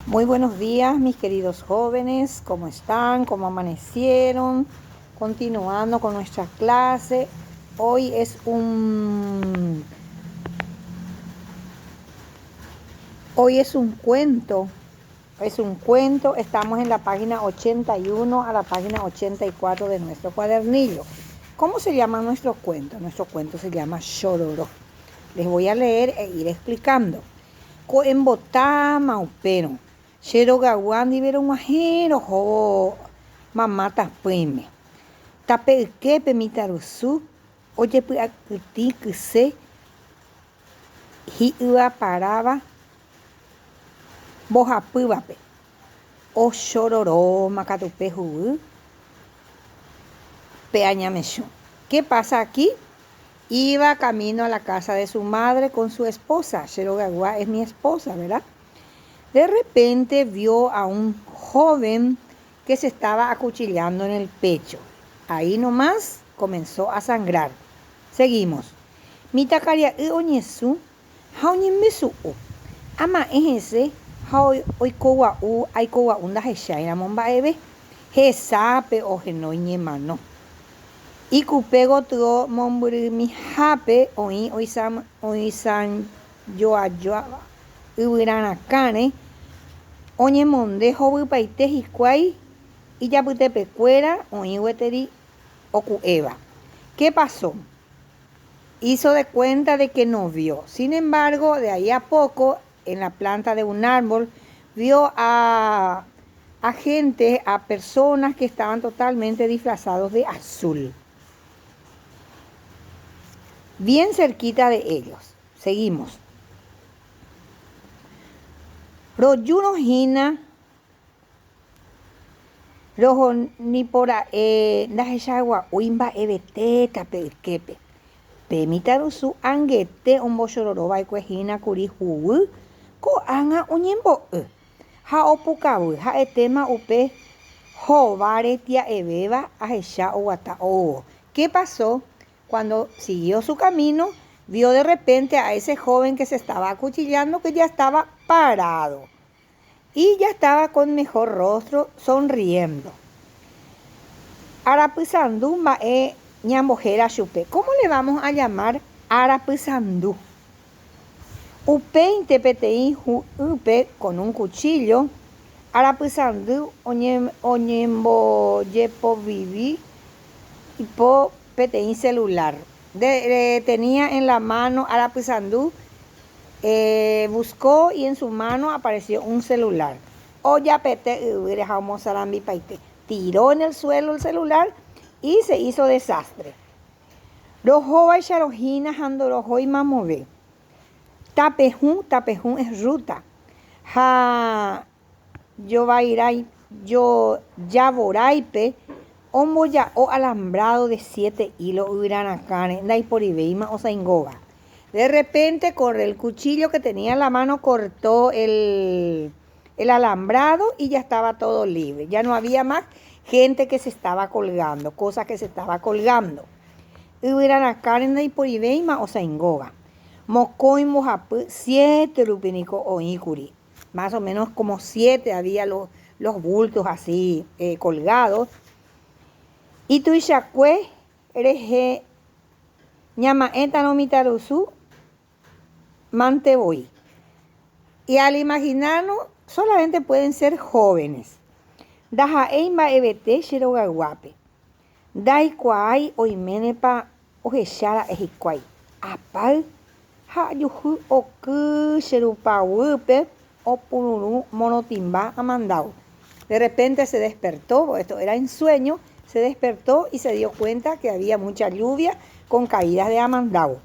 Muy buenos días, mis queridos jóvenes, ¿cómo están? ¿Cómo amanecieron? Continuando con nuestra clase, hoy es un hoy es un cuento, es un cuento, estamos en la página 81 a la página 84 de nuestro cuadernillo. ¿Cómo se llama nuestro cuento? Nuestro cuento se llama Chororó. Les voy a leer e ir explicando. Ko'ẽmbotáma upérõ, che rogagua ndive rog̃uahẽ rohóvo mama tapỹime. Tape yképe mitãrusu ojepy'akytĩ kyse hi'yvaparáva mbohapývape, Ochoróróma katu pe huguy pe añamechũ. Qué pasa aquí? Iba camino a la casa de su madre con su esposa. Che rogaygua es mi esposa, verdad? De repente vio a un joven que se estaba acuchillando en el pecho. Ahí nomás comenzó a sangrar. Seguimos. Mitãkaria'y oñesũ Ha oñembesu'u. Ama'ẽ hese ha oikogua'u aikogua'u ndahecháiramo mba'eve. Hesápe ohenói ñemano. Ikupe gotyo mombyrymihápe oĩ oisãjoajoáva yvyrarakãre, oñemonde hovypaite hikuái ijapytepekuéra oĩ gueteri oku'éva. Qué pasó? Hizo de cuenta de que no vio. Sin embargo, de ahí a poco, en la planta de un árbol, vio a, a gente, a personas que estaban totalmente disfrazados de azul. Bien cerquita de ellos. Seguimos. Rojúrõ hína Roho nipora'e ndahechagua'úi mba'evete tape yképe. Pe mitãrusu angete ombochororova'ekue hína kuri huguy, ko'ág̃a oñembo'y ha opukavy ha'etéma upe hova retia'evéva ahecha oguata oúvo. Qué pasó cuando siguió su camino, vio de repente a ese joven que se estaba acuchillando que ya estaba parado. Y ya estaba con mejor rostro sonriendo. Arapysandu mba'e ñambohéra chupe. Cómo le vamos a llamar Arapysandu? Upéinte peteĩ hu'ýpe con un cuchillo, Arapysandu oñembojepovivi ipo peteĩ celular. De, tenía en la mano Arapysandu Buscó y en su mano apareció un celular. Ojapete yvýre ha omosarambipaite. Tiró en el suelo el celular y se hizo desastre. Rohóvaicha rohína ha ndorohói mamove. Tapehũ, tapehũ es ruta. Ha jojavoráipe omboja'o alambrado de siete hilo yvyrarakãre ndaiporivéima osaingóva. De repente corre el cuchillo que tenía en la mano, cortó el, el alambrado y ya estaba todo libre. Ya no había más gente que se estaba colgando, cosas que se estaba colgando. Yvyrarakãre ndaiporivéima osaingóva. Mokõi mbohapy siete rupi niko oĩkuri. Más o menos como siete había los, los bultos así eh, colgados. Ituichakue rehe ñama'ẽtarõ mitãrusu mante voi. Y al imaginarnos solamente pueden ser jóvenes. Ndaha'éi mba'evete che rogayguápe. Ndaikuaái oiménepa ohecha ra'e hikuái. Apáy ha ajuhu oky che rupa guýpe opururũ morotĩmba amandáu. De repente se despertó, esto era en sueño, se despertó y se dio cuenta que había mucha lluvia con caídas de amandáu.